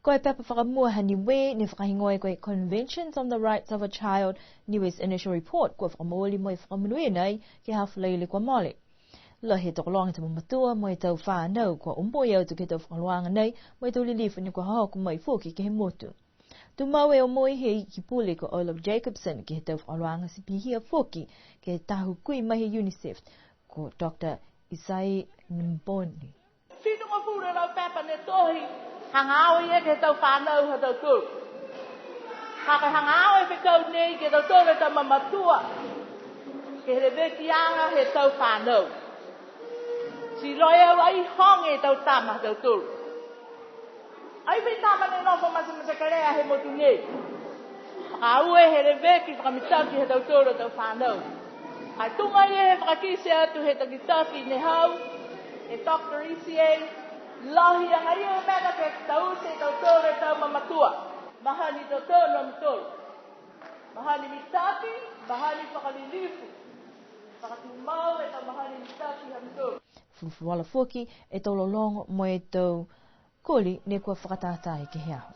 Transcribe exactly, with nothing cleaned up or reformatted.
Ko e pepa fakamua ha Niue ne fakahigoa ko e Conventions on the Rights of a Child, Niue's Initial Report, kua fakamooli mo e fakamonuina ai ke he Falaile kua mole. Lahi e tokologa he tau mamatua mo e tau fanau kua omoi atu ke he tau fakaholoaga nei, mo e tau lilifu ne kua hohoko mai foki ke he motu. Tumau e omoi he Iki Pule ko Olaf Jacobsen ke he tau fakaholoaga, ti pihia foki ke he taha hukui mai he UNICEF ko Doctor Isai Nemboni. Fitugofulu e lau pepa ne tohi, hagaao ia ke he tau fanau ha tautolu. Ka ko e hagaao e fekau nei ke he tautolu e tau mamatua, ke he levekiaga he tau fanau. Ti iloa e au ai hoge e tau tama ha tautolu. Ai fai tama ne nofo matematekelea he motu nei. Fakaaue he leveki fakamitaki ha tautolu a tau fanau. Ai tuga ia he fakakite atu he takitaki ne hau, e Doctor Isai, lahi agaia e mena ke taute e tautolu e tau mamatua. Mahani totonu a mutolu. Mahani mitaki, mahani fakalilifu. Fakatumau e tau mahani mitaki ha mutolu. Fulufuluola foki e tau lologo mo e tau koli ne kua fakatātā ke he aho.